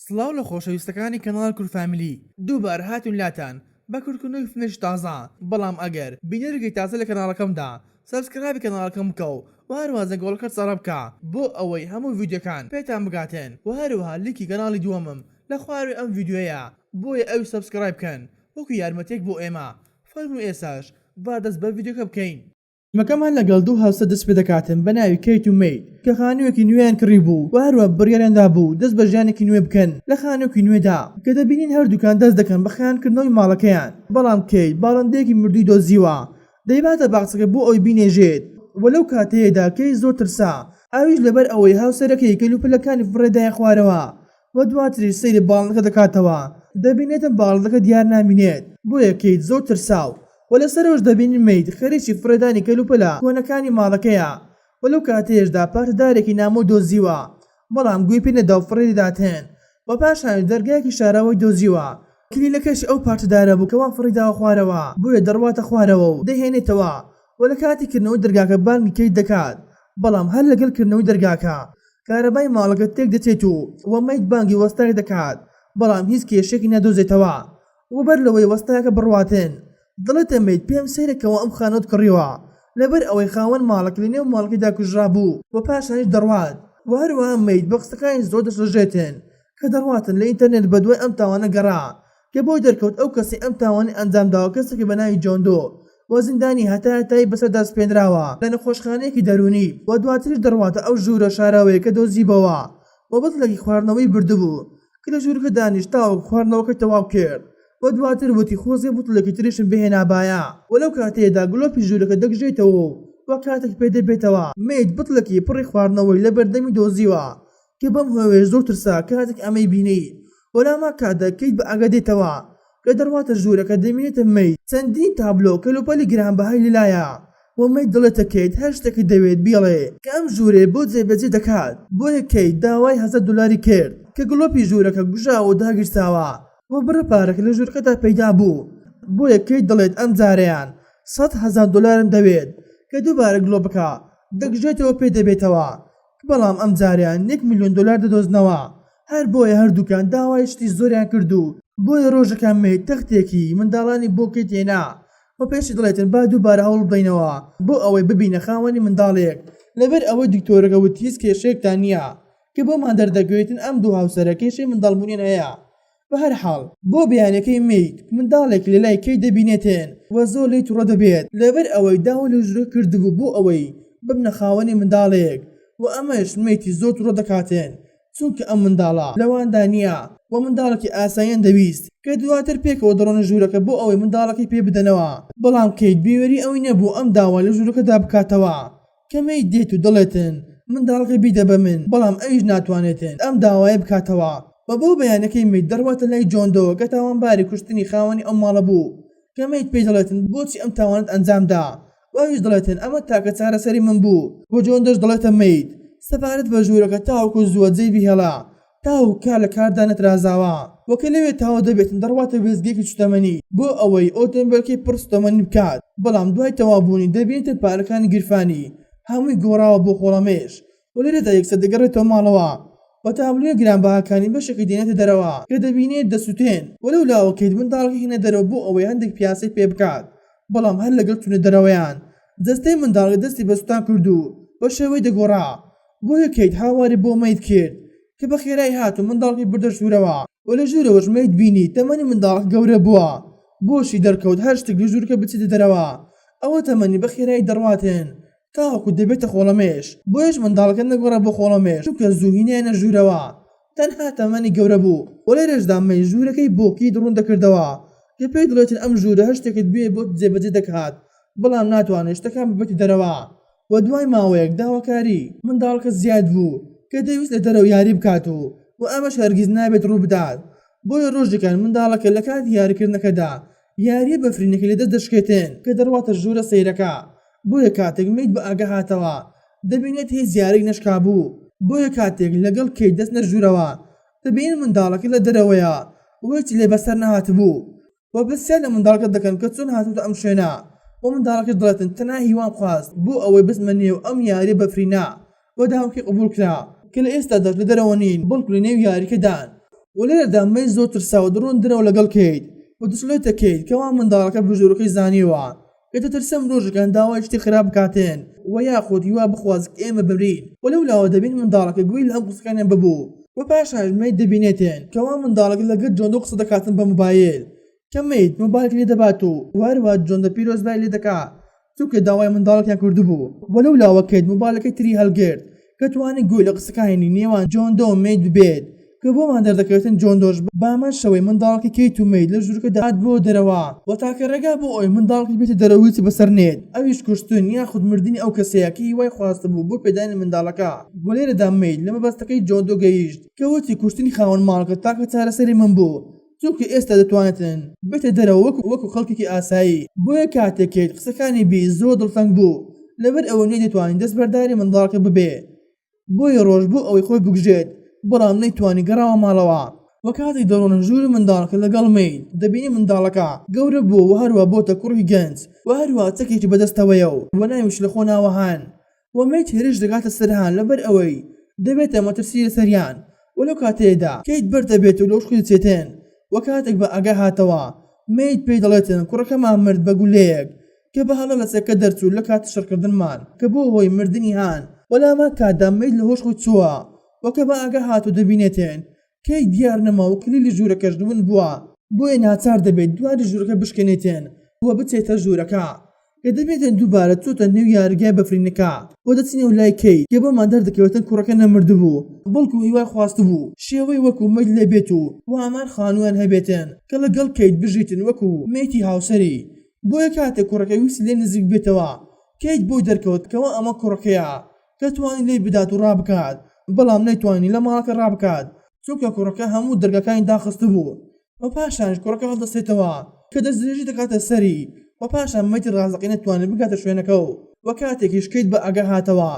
سڵاو لە خۆشەویستەکانی کەناڵ کورد فامیلی دووبارە هاتوین لاتان بە کورتکردنەوەی فیلمێکی تازە بەڵام ئەگەر بینەرێکی تازە لە کەناڵەکەمدا subscribe ی کەناڵەکەم بکە و هەروەها زەنگۆڵەکەت سەڕە بکە بۆ ئەوەی هەموو ڤیدیۆکان پێتان بگاتن وە هەروەها لینکی کەناڵی دووەمم لە خواروی ئەم ڤیدیۆیە بۆیە ئەویش subscribe بکەن وەکو یارمەتیەک بۆ ئێمە فەرموو ئێساش با دەست بە ڤیدیۆکە بکەین. فیلمەکەمان لەگەڵ دوو هاوسەر دەست پێدەکاتن بە ناوی کەیت و مەیت کە خانوویەکی نوێیان کڕیبوو و هەروەها بڕیاریان دابوو دەست بە ژیانێکی نوێ بکەن لە خانووێکی نوێدا کە دەبینین هەردووکیان دەست دەکەن بە خەیانکردنەوەی ماڵەکەیان بەڵام کەیت باڵندەیەکی مردووی دۆزیوە دەیباتە باخچەکە بۆ ئەوەی بینێژێت و لەو کاتەیەدا کەیت زۆر ترسا ئەویش لەبەر ئەوەی هاوسەرەکەی کەلوپەلەکانی فڕێدایە خوارەوە و دواتریش سەیری باڵندەکە دەکاتەوە دەبینێتن باڵندەکە دیار نامینێت بۆیە کەیت زۆر ترساو و لەسەرەوەش دەبینین مەیت خەریکی فڕێدانی کەلوپەلە کۆنەکانی ماڵەکەیە و لەو کاتەیشدا پارچە دارێکی نامۆی دۆزیوە بەڵام گوێی پێ نەدا و فڕێی دەداتن و پاشانیش دەرگایەکی شاراوەی دۆزیوە کلیلەکەشی ئەو پارچە دارە بوو کەوا فڕێی داوە خوارەوە بۆیە دەڕواتە خوارەوە و دەیهێنێتەوە و لە کاتی کردنەوەی دەرگاکە بانگی کەیت دەکات بەڵام هەر لەگەڵ کردنەوەی دەرگاکە کارەبای ماڵەکە تێک دەچێت و و مەیت بانگی وەستایەک دەکات بەڵام هیچ کێشەیەکی نادۆزێتەوە و بەر لەوەی وەستایەکە بڕواتن دەڵێتە مەیت پێم سەیرە کەوا ئەم خانوەت کڕیوە لەبەر ئەوەی خاوەن ماڵەکە لە نێو ماڵەکەیدا کوژرابوو و پاشانیش دەڕوات و هەروەها مەیت بە قسەکانی زۆر دەشڵەژێتن کە دەڕواتن لە ئینتەرنێت بەدوای ئەم تاوانە گەڕا کە بۆی دەرکەوت ئەو کەسەی ئەم تاوانەی ئەنجامداوە کەسێکە بە ناوی جۆن دۆ و زیندانی هەتا هەتایی بەسەردا سپێنراوە لە نەخۆشخانەیەکی دەروونی و دواتریش دەڕواتە ئەو ژوورە شاراوەیە کە دۆزیبەوە و بتڵێکی خواردنەوەی بردبوو کە لە ژوورەکە دانیشت تاوەکو خواردنەوەکەی تەواو کرد و دواتر وتی خۆزگە بتڵێکی تریشم بهێنابایە و لەو کاتەیەدا گلۆپی ژوورەکە دەکژێتەوە و کاتێک پێدەبێتەوە مەیت بتڵێکی پڕی خواردنەوەی لەبەردەمی دۆزیوە کە بەم هۆیەش زۆر ترسا کاتێک ئەمەی بینی و لەهەمان کاتدا کەیت بە ئاگا دێتەوە کە دەڕواتە ژوورەکە دەبینێتە مەیت چەندین تابلۆ کەلوپەلی گرانبەهای لەلایە و مەیت دەڵێتە کەیت هەر شتێکت دەوێت بیڵێ کە ئەم ژوورەیە بۆ جێبەجێ دەکات بۆیە کەیت داوای 1000 دۆلاری کرد کە گڵۆپی ژوورەکە کوژاوە و داگیرساوە و بڕە پارەکە لە ژوورەکەدا پەیدا بوو بۆیە کەیت دەڵێت ئەمجارەیان 100,000 دۆلارم دەوێت کە دووبارە گڵۆپەکە دەکژێتەوە پێ دەبێتەوە بەڵام ئەمجارەیان یەک ملیۆن دۆلار دەدۆزنەوە، هەر بۆیە هەردووکیان داوای شتی زۆریان کرد و بۆیە ڕۆژەکە مەیت تەختێکی منداڵانی بۆ کەیت هێنا و پێشی دەڵێتن با دووبارە هەوڵ بدەینەوە بۆ ئەوەی ببینە خاوەنی منداڵێک لەبەر ئەوەی دکتۆرەکە وتی هیچ کێشەیەکتان نییە کە بۆمان دەردەکەوێتن ئەم دوو هاوسەرە کێشەی منداڵبوونیان هەیە بەهەرحاڵ بۆ بەیانەکەی مەیت منداڵێک لەلای کەیت دەبینێتن و زۆر لێی توڕە دەبێت لەبەر ئەوەی داوای لە ژوورەکە کردبوو بۆ ئەوەی ببنە خاوەنی منداڵێک و ئەمەش مەیتی زۆر توڕە دەکاتن چونکە ئەم منداڵە لەواندا نییە و منداڵێکی ئاساییان دەویست کە دواتر پێکەوە دەڕۆنە ژوورەکە بۆ ئەوەی منداڵەکەی پێ بدەنەوە بەڵام کەیت بوێری ئەوەی نەبوو ئەم داوا لە ژوورەکەدا بکاتەوە کە مەیت دێت و دەڵێتن منداڵەکە بیدە بە من بەڵام ئەویش ناتوانێتن ئەم داوایە بکاتەوە و بۆ بەیانەکەی مەیت دەڕواتە لای جۆن دۆ کە تاوانباری کوشتنی خاوەنی ئەو ماڵە بوو کە مەیت پێی دەڵێتن بۆچی ئەم تاوانەت ئەنجام دا و ئەویش دەڵێتن ئەمە تاکە چارەسەری من بوو و جۆن دۆش دەڵێتە مەیت سەبارەت بە ژوورەکە تاوەکو زووە جێی بهێڵە تاوەکو کار لە کاردا نەترازاوە و کە لەوێ تەواو دەبێتن دەڕواتە وێستگەیەکی سوتەمەنی بۆ ئەوەی ئۆتۆمبێلەکەی پڕ سوتەمەنی بکات بەڵام دوای تەواو بوونی دەبینێتن پارەکانی گیرفانی هەمووی گۆڕاوە بۆ خۆڵەمێش و لێرەدا یەکسەر دەگەڕێتەوە ماڵەوە و تابلۆیە گرانبەهاکانی بەشێکی دێنێتە دەرەوە کە دەبینێت دەسوتێن و لەولاوە کەیت منداڵەکەی هێنە دەرەوە بۆ ئەوەی هەندێک پیاسەی پێ بکات بەڵام هەر لەگەڵ چوونە دەرەوەیان جەستەی منداڵەکە دەستی بە سوتان کرد و بە شێوەی دەگۆڕا بۆیە کەیت هاواری بۆ مەیت کرد کە بە خێرایی هات و منداڵەکەی بردە ژوورەوە و لە ژوورەوەش مەیت بینی تەمەنی منداڵەکە گەورە بووە بۆشی دەرکەوت هەر شتێک لە ژوورەکە بچێتە دەرەوە ئەوە تەمەنی بە خێرایی دەڕواتن تاوەکو دەبێتە خۆڵەمێش بۆیەش منداڵەکە نەگۆڕا بۆ خۆڵەمێش چونکە زوو هینایانە ژوورەوە تەنها تەمەنی گەورە بوو و لێرەشدا مەیت ژوورەکەی بۆ کیت ڕوون دەکردەوە کە پێی دەڵێتن ئەم ژوورە هەر شتێکت بوێ بۆت جێبەجێ دەکات بەڵام ناتوانێت شتەکان ببێتە دەرەوە و دوای ماوەیەک داواکاری منداڵەکە زیاد بوو کە دەیویست لە دەرەوە یاری بکات و و ئەمەش هەرگیز نابێت ڕووبدات بۆیە ڕۆژێکیان منداڵەکە لە کاتی یاریکردنەکەدا یارییە بەفرینەکەی لەدەست دەشکێتن کە دەڕواتە ژوورە سەیرەکە بۆیە کاتێک مەیت بە ئاگا هاتەوە دەبینێت هیچ یارییەک نەشکابوو بۆیە کاتێک لەگەڵ کەیت دەچنە ژوورەوە دەبینن منداڵەکە لە دەرەوەیە و هیچی لێ بەسەر نەهاتبوو و پرسیار لە منداڵەکە دەکەن کە چۆن هاتووتە ئەم شوێنە و منداڵەکەش دەڵێتن تەنها هیوام خواست بۆ ئەوەی بچمە نێو ئەم یارییە بەفرینە و داواکەی قبوڵ کرا کە لە ئێستاداش لە دەرەوە نین بەڵکو لە نێو یارییەکەدان. وە لێرەدا مەیت زۆر ترساوە دەڕۆن دەرەوە لەگەڵ کەیت و دەشڵێتە کەیت کەوا منداڵەکە بە ژوورەکەی زانیوە کە دەترسم ڕۆژێکان داوای شتی خراپ بکاتن وە یاخود هیوا بخوازت کە ئێمە بمرین وە لەولاوە دەبین منداڵەکە گوێی لە هەموو قسەکانیان ببوو وە پاشانیش مەیت دەبینێتن کەوا منداڵەکە لەگەل جۆندۆ قسە دەکاتن بە مۆبایل کە مەیت مۆبایلەکە لێ دەبات و هەروەها جۆندۆ پیرۆزبای لێ دەکا چونکە داوای منداڵێکیان کردبوو و لەو لاوە کەیت مۆبایلەکەی تری هەڵگرت کە توانی گوێی لە قسەکانی نێوان جۆندۆ و مەیت ببێت کە بۆمان دەردەکەوێتن جۆندۆش بەهەمان شێوەی منداڵەکەی کەیت و مەیت لە ژوورەکەدا هات بۆ دەرەوە و تاکە ڕێگا بۆ ئەوەی منداڵەکەی بێتە دەرەوە هیچی بەسەر نێت ئەویش کوشتن یاخود مردنی ئەو کەسەیە کە هیوای خواستبوو بۆ پێدانی منداڵەکە و لێرەدا مەیت لە مەبەستەکەی جۆندۆ گەیشت کە وتی کوشتنی خاوەن ماڵەکە تاکە چارەسەری من بوو چونکە ئێستا دەتوانێتن بێتە دەرەوە وەکو وەکو خەڵکێکی ئاسایی، بۆیە کاتێک کەیت قسەکانی بیست زۆر دڵتەنگ بوو لەبەر ئەوەی نەیدەتوانی دەستبەرداری منداڵەکە ببێ بۆیە ڕۆشت بۆ ئەوەی خۆی بکوژێت بەڵام نەیتوانی گەڕاوە ماڵەوە وە کاتێک دەڕۆنە ژووری منداڵەکە لەگەڵ مەیت دەبینی منداڵەکە گەورە بووە وە هەروا بۆتە کوڕی گەنج وە هەروا چەکێکی بەدەستەوەیە و وە ناویشی لەخۆ ناوە هان وە مەیت هێرش دەکاتە سەر هان لەبەر ئەوەی دەبێتە مەترسی لەسەریان وە لەو کاتەیەدا کەیت بەر دەبێت و لەوشکی دەچێتن وە کاتێک بە ئاگا هاتەوە مەیت پێی دەڵێتن کوڕەکەمان مرد بە گولەیەک کە بە هەڵە لە چەکە دەرچوو لە کاتی شەڕکردنمان کە بووە هۆی مردنی هان وە لەهەمان کاتدا مەیت لە هۆش خۆی چووە وە کە بە ئاگا هات و دەبینێتن کەیت دیار نەما و کلیلی ژوورەکەش ون بووە بۆیە ناچار دەبێت دواری ژوورەکە بشکێنێتن و بچێتە ژوورەکە کە دەبێتن دووبارە چۆتە نێو یاریگای بەفرینەکە و دەچینەوە لای کەیت کە بۆمان دەردەکەوێتن کوڕەکە نەمردبوو بەڵکو هیوای خواستبوو شێوەی وەکو مەیت لێ بێت و هەمان خانوویان هەبێتن کە لەگەڵ کەیت بژیتن وەکو مەیتی هاوسەری بۆیە کاتێک کوڕەکە ویستی لێ نزیک بێتەوە کەیت بۆی دەرکەوت کەوا ئەمە کوڕەکەیە کە توانی لێی بدات و ڕابکات بەڵام نەیتوانی لە ماڵەکە ڕابکات چونکە کوڕەکە هەموو دەرگاکانی داخستبوو و پاشانیش کوڕەکە هەڵدەستێتەوە کە دەستدرێژی دەکاتە سەری و پاشان مەیتی ڕاستەقینە توانی بگاتە شوێنەکە و و کاتێکیش کەیت بە ئاگا هاتەوە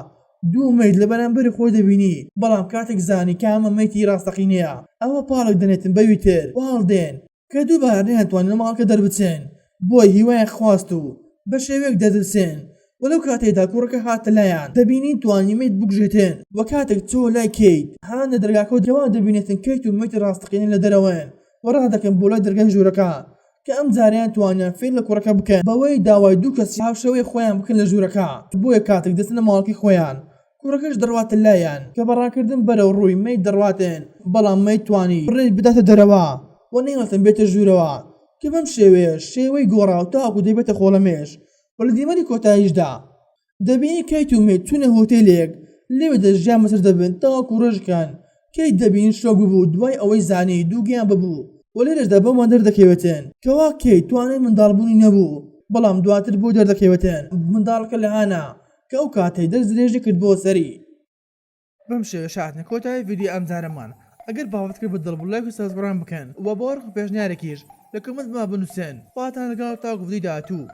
دوو مەیت لە بەرامبەری خۆی دەبینی بەڵام کاتێک زانی کە ئەمە مەیتی ڕاستەقینەیە ئەوە پاڵێک دەنێتن بەوی تر و هەڵدێن کە دووبارە نەیانتوانی لە ماڵەکە دەربچن بۆیە هیوایان خواست و بە شێوەیەک دەردەچن و لەو کاتەیدا کوڕەکە هاتە لایان دەبینین توانی مەیت بکوژێتن و کاتێک چۆوە لای کەیت هان لە دەرگاکەوە دەوان دەبینێتن کەیت و مەیتی ڕاستەقینە لە دەرەوەن و ڕادەکەن بۆ لای دەرگای ژوورەکە کە ئەم جارەیان توانیان فێڵ لە کوڕەکە بکەن بەوەی داوای دوو کەسی هاوشێوەی خۆیان بکەن لە ژوورەکە بۆیە کاتێک دەچنە ماڵەکەی خۆیان کوڕەکەش دەڕواتە لایان کە بە ڕاکردن بەرەو ڕووی مەیت دەڕواتن، بەڵام مەیت توانی فڕێی بداتە دەرەوە و نەیهێڵتن بێتە ژوورەوە کە بەم شێوەیە شێوەی گۆڕا و تاوەکو دەبێتە خۆڵەمێش و لە دیمەنی کۆتاییشدا دەبینی کەیت و مەیت چوونە هۆتێلێک لەوێ دەژیان بەسەر دەبن تاوەکو ڕۆژێکیان کەیت دەبینی شۆک ببوو دوای ئەوەی زانی دووگیان ببوو و لێرەشدا بۆمان دەردەکەوێتن کەوا کەیت توانای منداڵبوونی نەبوو بەڵام دواتر بۆی دەردەکەوێتن منداڵەکە لە هانا کە ئەو کاتەی دەست درێژی کرد بۆ سەری. بەم شێوەیەش هاتنە کۆتایی ڤیدیۆی ئەمجارەمان ئەگەر بابەتەکە بە دڵ بوو لایک و subscribe بکەن وە بۆ ڕق و پێشنیارێکیش لە comment بۆمان بنوسن خواتان لەگەڵ تاوەکو ڤیدیۆی داهاتوو.